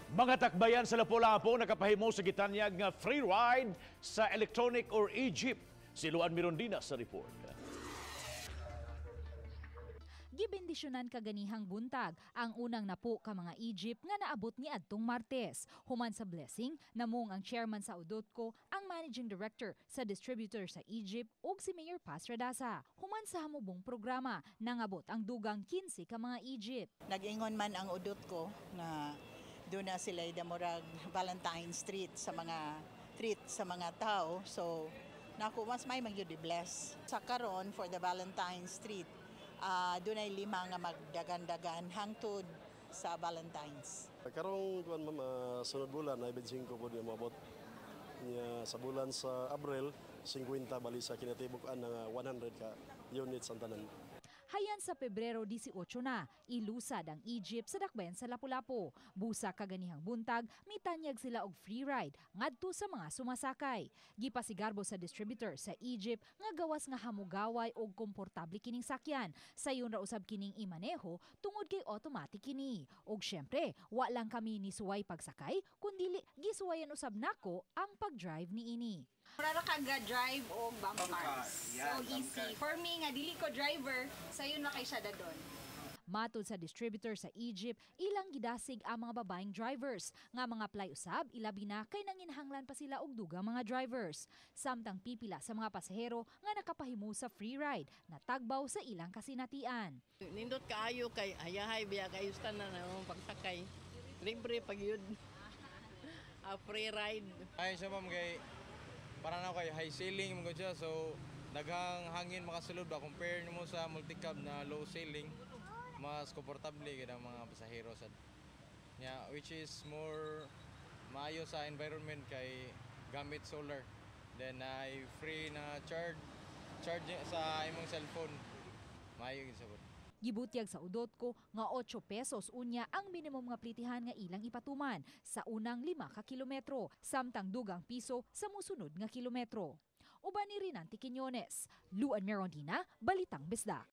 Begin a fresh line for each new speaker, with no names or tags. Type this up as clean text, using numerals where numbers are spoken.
Mga dakbayan sa Lapu-Lapu nakapahimo sa gitanyag nga free ride sa electronic or e-jeep. Si Luan Mirondina sa report.
Gibendisyonan kaganihang buntag ang unang napo ka mga e-jeep nga naabot ni adtong Martes. Human sa blessing, namong ang chairman sa UDOTCO, ang managing director sa distributor sa e-jeep ug si Mayor Paz Radaza. Human sa hamubong programa, nangabot ang dugang 15 ka mga e-jeep.
Nag-ingon man ang UDOTCO nga duna sila murag Valentine's treat sa mga treat sa mga tao. So naku, mas may magyud bless. Sa karon, for the Valentine's treat, dunay lima nga magdagan-dagan hangtod sa Valentine's.
Karong kuan, ma'am, sunod bulan ay 25 po niya moabot. Nya sa bulan sa Abril 50, bali sa kinatibuk-an nga 100 ka units ang tanan.
Hayan sa Pebrero 18 na, ilusad ang e-jeep sa dakbayan sa Lapu-Lapu. Busa kaganihang buntag, mitanyag sila og free ride ngadto sa mga sumasakay. Gipasigarbo sa distributor sa e-jeep nga gawas nga hamugaway og komportable kining sakyan. Sayon ra usab kining imaneho tungod kay automatic kini. Og syempre, wa lang kami ni suway pagsakay, kundili gisuwayan usab nako ang pag-drive niini.
Mura ra ka ga-drive og bump cars. So easy. For me nga dili ko driver, sayon na kay siya dadon.
Matod sa distributor sa e-jeep, ilang gidasig ang mga babaeng drivers nga mga apply usab, ilabi na kay nanginhanglan pa sila og dugang mga drivers. Samtang pipila sa mga pasahero nga nakapahimo sa free ride natagbaw sa ilang kasinatian.
Nindot kaayo kay hayahay biya kayo tanan na pagsakay. Libre pag yun. Free ride.
Ay siya, ma'am, kay para na kay high ceiling mo siya, so daghang hangin makasulod ba compare nimo sa multicab na low ceiling. Mas komportable gid ang mga pasahero sad nya, which is more maayo sa environment kay gamit solar, then ay free na charge charge sa imong cellphone. Maayo gid sa pod.
Gibutyag sa UDOTCO nga 8 pesos unya ang minimum nga plitihan nga ilang ipatuman sa unang 5 ka kilometro, samtang dugang piso sa musunod nga kilometro. Uban ni Rinanti Quiñones, Luan Merondina, Balitang Bisdak.